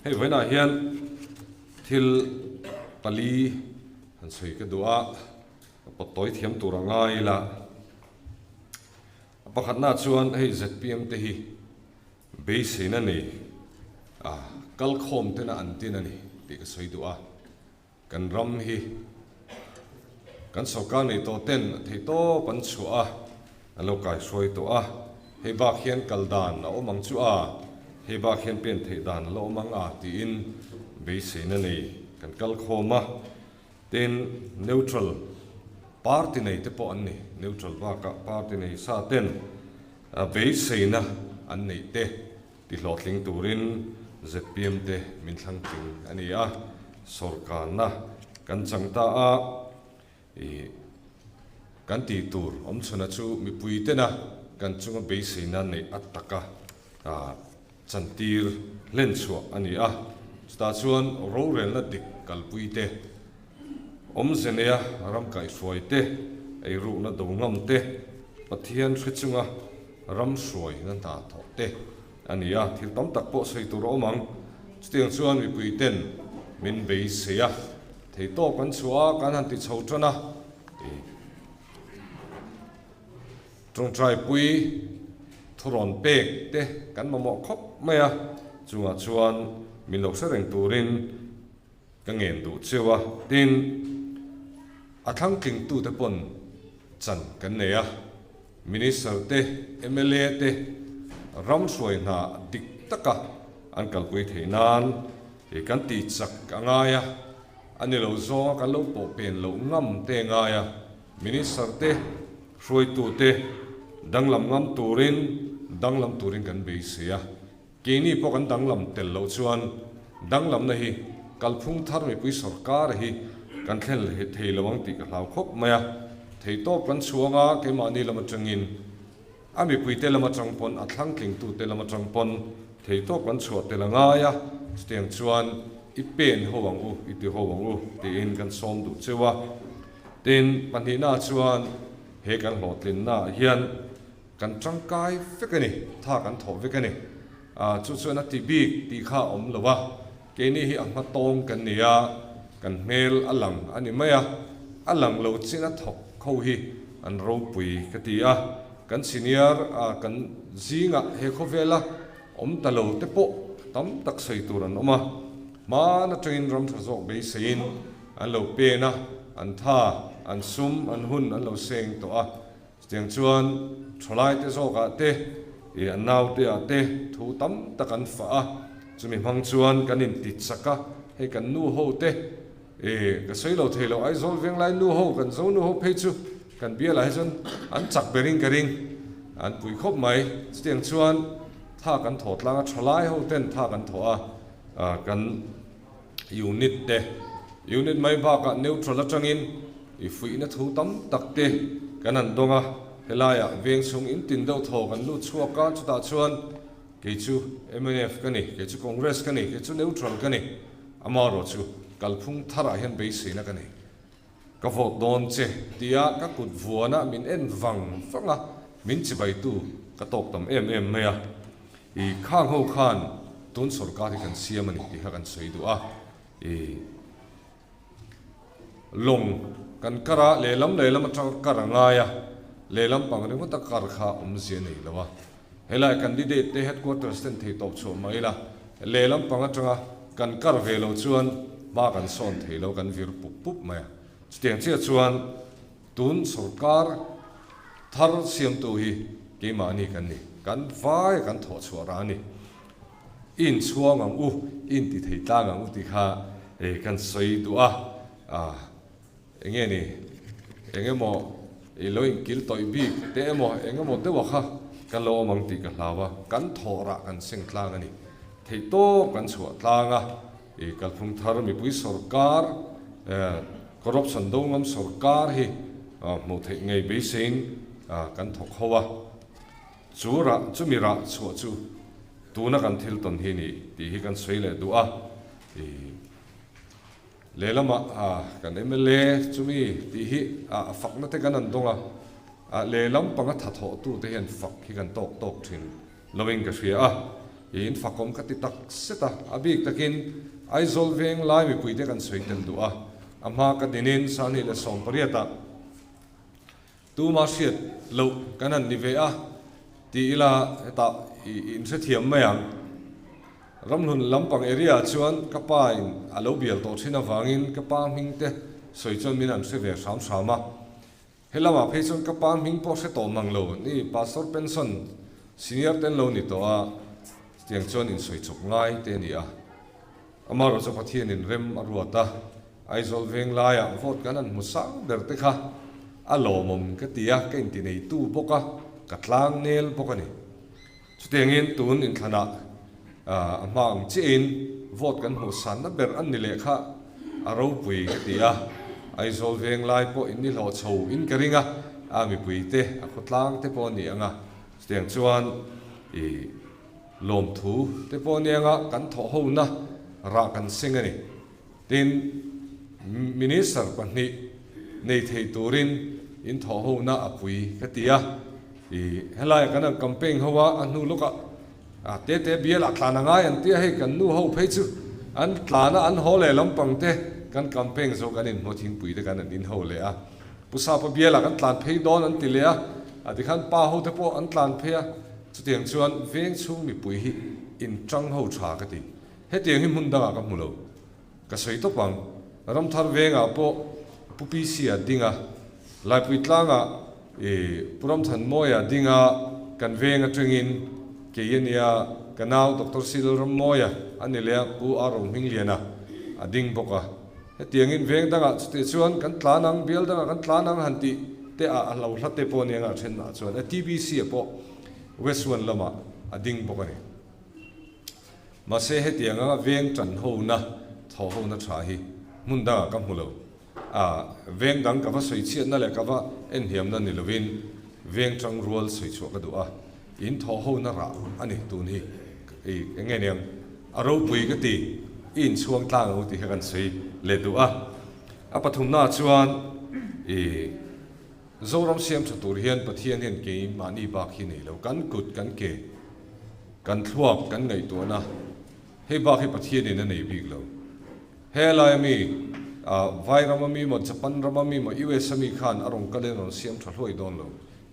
Hei vawiinah hian thil pali han sawi ka duh a, ka pawt tawi thiam tur a ngai ila. A pakhatna chuan hei zpm te hi beiseina nei a kalkhawm tena an tin a ni tih ka sawi duh a. Kan ram hi kan sorkar nei tawh ten a theih tawp an chhuah a, an lo kaihruai tawh a, hei bak hian kal dan a awm ang chu a, hei bak hian pen theih dan a la awm ang a tiin beiseina nei kan kal khawm a. Tin, neutral party nei te pawh an ni, neutral bakah party nei sa ten beiseina an neih te Ti hlawhtling turin zpm te min thlang tling a ni a, sawrkarna kan chang ta a, ih kan tih tur awmchhuna chu mipui tena kan chunga beiseina neih a taka chantir hlen chhuah a ni a, chutah chuan rorelna dik kalpui te, awmze neia ram kaihhruai te, eirukna do ngam te, Pathian hre chunga ram hruaina hna thawh te a ni a, thil tam tak pawh sawi tur a awm ang. Chutiang chuan mipui ten min beisei a, thei tawk kan chhuah a, kan han ti chho tan a, ih tawngtaipui thurawn pek te kan mamawh khawp mai a, chungah chuan min lo hre reng turin Ka ngen duh cheu a, tin, a thlangtlingtute pawn chan kan nei a, Minister te, mla te ram hruai hna dik taka an kalpui theih nan kan tih chak a ngai a, a ni lo zawnga kan lo pawh pen loh ngam te ngai a, Minister te, hruaitute danglam ngam turin danglam turin kan beisei a. Keini pawh kan danglam tel loh chuan danglamna hi kalphung thar mipui sawrkar hi kan thlen thei lo ang tih ka hlau khawp mai a. Theitawp kan chhuang a, keimahni lam atangin a mipuite lam atang pawn a thlangtlingtute lam atang pawn theitawp kan chhuah tel a ngai a, chutiang chuan i pen ho ang u, i ti ho ang u tiin kan sawm duh cheu a. Tin, pahnihnaah chuan he kan hlawhtlinnaah hian Kan tangkai vek a ni, tha kan thawh vek a ni. Chu chuan a ti bik tih kha a awm lo a, keini hi a hma tawng kan ni a, kan hmel a lang a ni mai a, a lang lo chin a thawk kho hi an ropui ka ti a, kan senior kan zingah he khawvela awm ta lo te pawh tam tak sawi tur an awm a, hman atangin ram tha zawk beiseiin an lo pen a, an tha, an sum, an hun an lo seng tawh a. Chutiang chuan thalaite zawkah te, ih an nauteah te thu tam tak an fah a, chumi hmang chuan kan inti chak a, hei kan nu ho te, ih ka sawi lo thei lo, Aizawl Venglai nu ho, kan zo nu ho phei chu kan bialah hi chuan an chak berin ka ring, an pui khawp mai. Chutiang chuan tha kan thaw tlang a, thalai ho ten tha kan thaw a, kan unit te, unit mai bakah neutral atangin i fuihna thu tam tak te kan han dawng a, helaiah veng chhung in tin deuh thaw kan lut chhuak a, chutah chuan kei chu mnf ka ni, kei chu Congress ka ni, kei chu neutral ka ni, amaherawh chu kalphung tharah hian beiseina ka nei. Ka vote dawn che tia ka kut vuana min en vang vang a, min chibaitu ka tawk tam em em mai a. I khang ho khan tun sawrkar hi kan siam a ni tih kha kan sawi duh a. I lawng kan kar a, lehlam lehlam atanga kar a ngai a, lehlam pang ringawta kar kha awmzia nei lo a. Helai candidate te headquarters ten thei tawp chhuah mai ila, lehlam pang atanga kan kar ve lo chuan hma kan sawn thei lo, kan vir pup pup mai a. Chutiang chiah chuan tun sawrkar thar siamtu hi keimahni kan ni, kan vai a kan thawh chhuah rah a ni. I inchhuang ang u, i inti thei tlang ang u tih kha kan sawi duh a. Eng nge ni? Eng emaw i lo inkil tawih bik te emaw eng emaw deuha kha kan lo awm ang tih ka hlau a, kan thawh rah kan seng tlang a ni. Theih tawp kan chhuah tlang a, i kalphung thar mipui sawrkar, corruption do ngam sawrkar hi hmuh theih ngei beiseiin kan thawk ho a. Chu rah, chumi rah chhuah chu tuna kan thil tawn hi ni tih hi kan sawi leh duh a, i. Lehlamah kan mla chumi tih hi a fakna te kan an dawng a, lehlam panga thathawhtute hian fak hi kan tawk tawk thin loin ka hria a. I in fakawm ka ti tak set a, a bik takin Aizawl veng lai mipuite kan sawi tel duh a, a hma ka dinin 2018 ah tuma hriat loh kan han ni ve a ti ila hetah i inhrethiam mai ang. Ramhlun lampang area ah chuan ka pa in a lo bial tawh thin avangin ka pa hming te sawi chuan min han hre ve hram hram a. He lamah phei chuan ka pa hming pawh hre tawh mang lo ni, Pastor Penson senior ten lo ni tawh a, chutiang chuan insawi chawp ngai te a ni a. Amaherawh chu Pathianin rem a ruat a, Aizawl veng laiah vote kan han hmu sang ber te kha a lawmawm ka ti a, ka inti neitu bawk a, ka tlang nel bawk a ni. Chutiangin tun inthlanah a hma ang chiahin vote kan hmuh sanna ber an ni leh kha a ropui ka ti a, Aizawl veng lai pawh in ni hlawh chho in ka ring a, a mipui te a khawtlang te pawh a ni ang a, chutiang chuan i lawmthu te pawh a ni ang a, kan thawh hona rah kan seng a ni. Tin, Minister pahnih nei thei turin in thawh hona a pui ka ti a, i helaiah kan han campaign ho a, a hnu lawkah a tete bialah tlan a ngai an ti a, hei kan nu ho phei chu an tlan a, an haw leh lampang te kan campaign zawk an inhmaw thingpui te kan han in ho leh a, Pu Sapa bialah kan tlan phei dawn an ti leh a, a tikhan pa ho te pawh an tlan phei a, chutiang chuan veng chhung mipui hi inṭang ho ṭha ka ti. Hetiang hi hmun dangah ka hmu lo. Ka sawi tawp ang. Ramthar vengah pawh Pu PC-a ding a, Laipui tlangah i Pu Ramthanmawia ding a, kan veng atangin kei a nia, ka nau Doctor Cyril Rammawia a ni leh a, Pu A Rohmingliana a ding bawk a. Hetiangin veng dangah chutih chuan kan tlan ang, bial dangah kan tlan ang han tih te ah a hlo hla te pawh a nia ngah then ah chuan a TBC-a pawh West One lamah a ding bawk a ni. Mahse hetiang anga veng tan hona, thaw hona tha hi hmun dangah ka hmu lo. A, veng dang ka va sawi chhiatna leh ka va enhniamna ni lovin veng tang rual sawi chhuah ka duh a, in thaw hona rah a ni tun hi. I, eng nge niang, a ropui ka ti, i inchhuang tlang ang u tih kha kan sawi leh duh a. A pathumnaah chuan i. Zoram siam tha tur hian Pathian hian kei mahni bak hi nei lo. Kan kut, kan ke, kan thluak, kan ngaihtuahna, hei bak hi Pathianin a nei bik lo. He laia mi, Vai rama mi maw, Japan rama mi maw, US a mi khan a rawn kalin a rawn siam tha hluai dawn lo.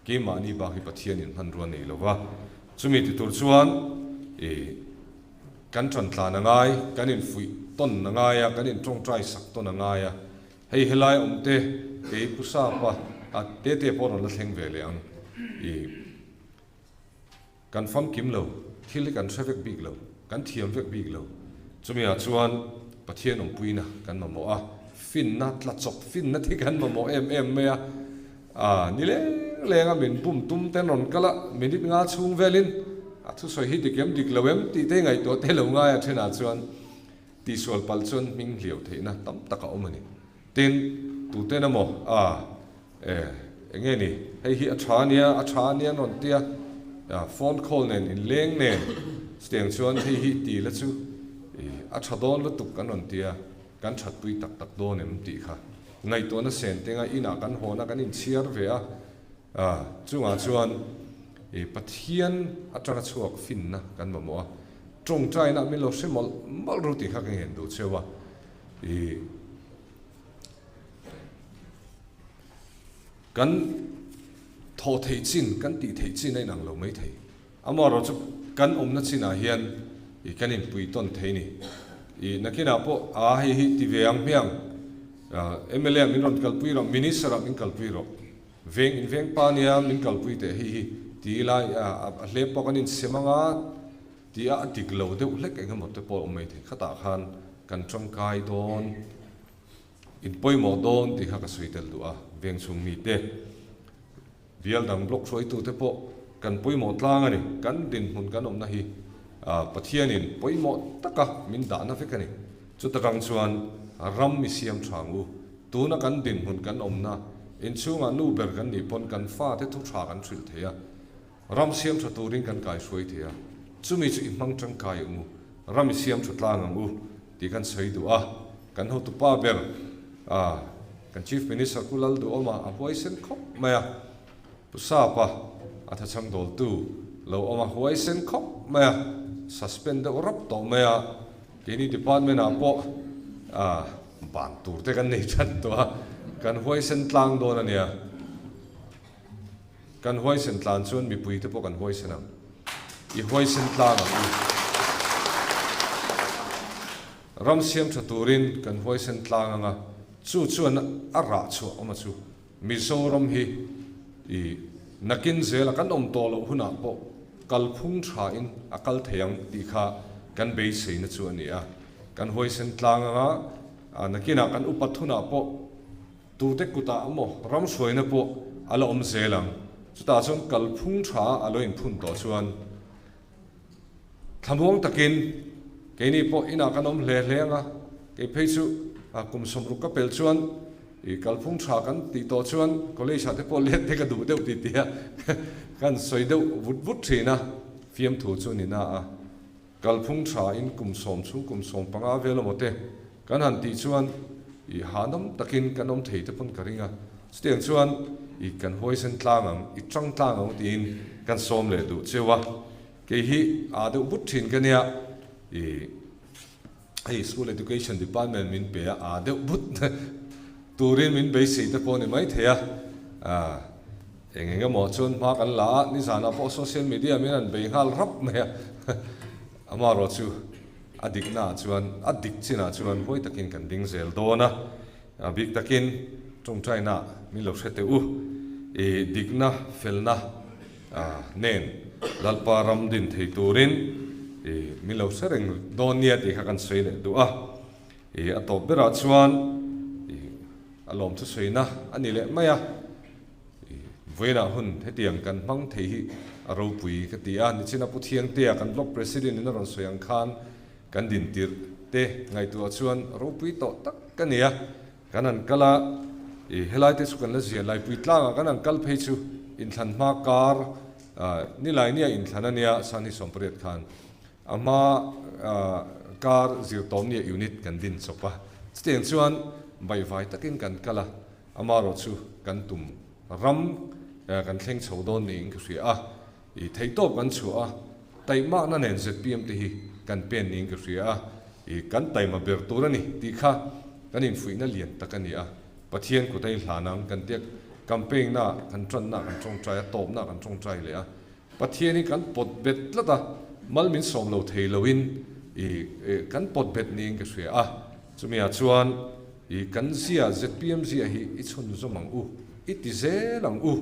Kei mahni bak hi Pathianin hmanrua nei lo va. Chumi ti tur chuan i kan tantlan a ngai, kan infuih tawn a ngai a, kan intawngtai sak tawn a ngai a. Hei helai awm te kei Pu Sapa a tete pawh rawn la thleng ve leh ang i kan famkim lo, thil hi kan hre vek bik lo, kan thiam vek bik lo. Chumi ah chuan Pathian awmpuina kan mamawh a, finna tla chawp finna te kan mamawh em em mai a, a ni leng leng a min bum tum ten rawn kal a, minute nga chhung velin a thusawi hi dik em dik lo em tih te ngaihtuah te lo ngai a thenah chuan Tihsual palh chuan hming hliau theihna tam tak a awm a ni. Tin, tuten emaw, a, e, eng nge ni, hei hi a tha ania, a tha ania an rawn ti a, a, phone call nen, inleng nen, chutiang chuan hei hi ti la chu, i, a tha dawn lutuk an rawn ti a, kan thatpui tak tak dawn em tih kha ngaihtuahna sen tenga inah kan hawn a, kan inchhiar ve a, a, chungah chuan, i, Pathian atanga chhuak finna kan mamawh a. Tawngtaina min lo hre mawlh mawlh ru tih kha ka ngen duh cheu a, i kan thawh theih chin, kan tih theih chin a inang lo mai thei. Amaherawh chu kan awmna chinah hian i kan inpui tawn thei ni. I nakinah pawh a hei hi ti ve ang hmiang, mla ah min rawn kalpui rawh, minister ah min kalpui rawh, veng inveng pa nia min kalpui teh hei hi ti ila a hlep pawh kan insem anga, Tih a dik lo deuh hlek eng emaw te pawh a awm mai thei. Khatah khan kan tangkai dawn, in pawimawh dawn tih kha ka sawi tel duh a, veng chhung mite, bial dang block hruaitute pawh kan pawimawh tlang a ni. Kan dinhmun kan awmna hi Pathianin pawimawh taka min dahna vek a ni. Chuta tang chuan ram i siam tha ang u. Tuna kan dinhmun kan awmna, inchhungah nu ber kan nih pawn kan fate thu tha kan hrilh thei a. Ram siam tha turin kan kaihruai thei a, chumi chu i hmang tangkai ang u, ram i siam tha tlang ang u tih kan sawi duh a, kan hotupa ber a kan Chief Minister Pu Lalduhawma a huaisen khawp mai a, Pu Sapa a thachhang dawltu lo awm a huaisen khawp mai a. suspend deuh rap tawh mai a, keini department ah pawh ban tur te kan nei that tawh a, kan huaisen tlang dawn a nia. Kan huaisen tlan chuan mipui te pawh kan huaisen ang. I huaisen tlang ang u. Ram siam tha turin kan huaisen tlang ang a, chu chuan a rah chhuah awm a chu. Mizoram hi i nakin zela kan awm tawh loh hunah pawh kalphung tha in a kal thei ang tih kha kan beiseina chu a ni a. Kan huaisen tlang anga nakinah kan upat hunah pawh tute kutah emaw ram hruaina pawh a la awm zel ang. Chutah chuan kalphung tha a lo inphun tawh chuan Thlamuang takin keini pawh inah kan awm hle hle ang a, kei phei chu kum sawmruk ka pel chuan i kalphung tha kan tih tawh chuan college ah te pawh let te ka duh deuh tih tih a kan sawi deuh vut vut thin a, fiamthu chu ni na a, kalphung tha in kum sawm chhung kum 15 vel emaw te kan han tih chuan i hahdam takin kan awm thei te pawn ka ring a, chutiang chuan i kan huaisen tlang ang, i tang tlang ang tiin kan sawm leh duh cheu a. Kei hi aa deuh but thin ka nia, i hei School Education Department min pe a, aa deuh but turin min beisei te pawh a ni maithei a, eng eng emaw chuan hma kan la a, nizanah pawh social media min han bei nghal rap mai a, amaherawh chu a diknaah chuan a dik chinah chuan huai takin kan ding zel dawn a, a bik takin tawngtaina min lo hre teh u, i dikna felna. Nen Lalpa ram din thei turin i min lo hre reng dawn nia tih kha kan sawi leh duh a. I a tawp berah chuan i a lawm chu sawina a ni leh mai a. I vawiinah hun hetiang kan hmang thei hi a ropui ka ti a. Nichina Pu Thiangtea kan Block President in a rawn sawi ang khan kan din tirh te ngaihtuah chuan ropui tawh tak ka ni a. Kan han kal a, i helai te chu kan la zia laipui tlangah kan han kal phei chu inthlan hma kar nilai nia inthlan a nia Sangni 18 khan a hma kar zirtawm nia unit kan din chawp a, chutiang chuan baihvai takin kan kal a, amaherawh chu kan tum ram kan thleng chho dawn niin ka hria a, i theihtawp kan chhuah a, taihmakna nen zpm te hi kan pen niin ka hria a, i kan taima ber tur a ni tih kha kan infuihna lian tak a ni a, Pathian kut a inhlan ang kan tia campaign na kan tanna kan tawngtai a, tawpna kan tawngtai leh a, Pathian hi kan pawt bet tlat a, mal min sawm lo thei loin i kan pawt bet niin ka hria a, chumi ah chuan i kan zia zpm zia hi i chhunzawm ang u, i ti zel ang u,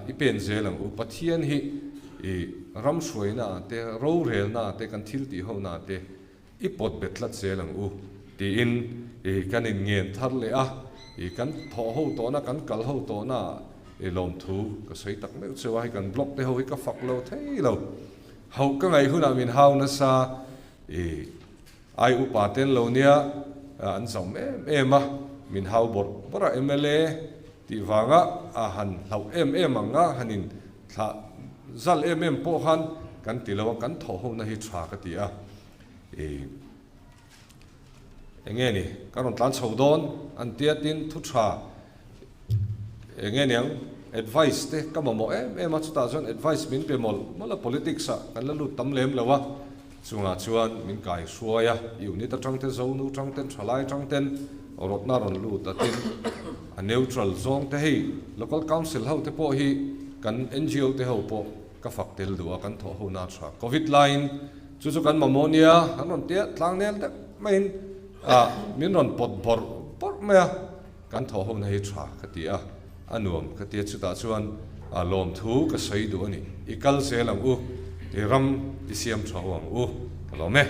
i pen zel ang u, Pathian hi i ram hruaina ah te, rorelna ah te, kan thil tih hona ah te i pawt bet tlat zel ang u tiin i kan in ngen thar leh a, i kan thawh ho tawhna, kan kal ho tawhna ah i lawmthu ka sawi tak meuh cheu a, hei kan blog te ho hi ka fak lo thei lo, hauh ka ngaih hunah min hau nasa i. Ai upa ten lo nia an zawm em em a, min hau bawrh bawrh a mla tih vanga a han hlauh em em ang a, han in thlah zal em em pawh khan kan ti lo a, kan thawh hona hi tha ka ti a, i enge ni ka rawn tlan chho dawn an tia tin thu tha enge niang advice te ka mamawh em em a, chutah chuan advice min pe mawlh mawlh a, politics ah kan la lut tam lem lo a. Chungah chuan min kai hruai a, unit atang te zonu tang ten thalai tang ten rawtna rawn lut a tin a neutral zawng te hei local council ho te pawh hi kan ngo te ho pawh ka fak tel duh a kan thawh ho na tha covid laiin chu chu kan mamawh nia an rawn tia tlang nel deuh maiin ah min rawn pawt bawrh bawrh mai a kan thawh ho na hi tha ka ti a a nuam ka ti a chutah chuan a lawmthu ka sawi duh a ni i kal zel ang u i ram i siam tha ho ang u ka lawm e.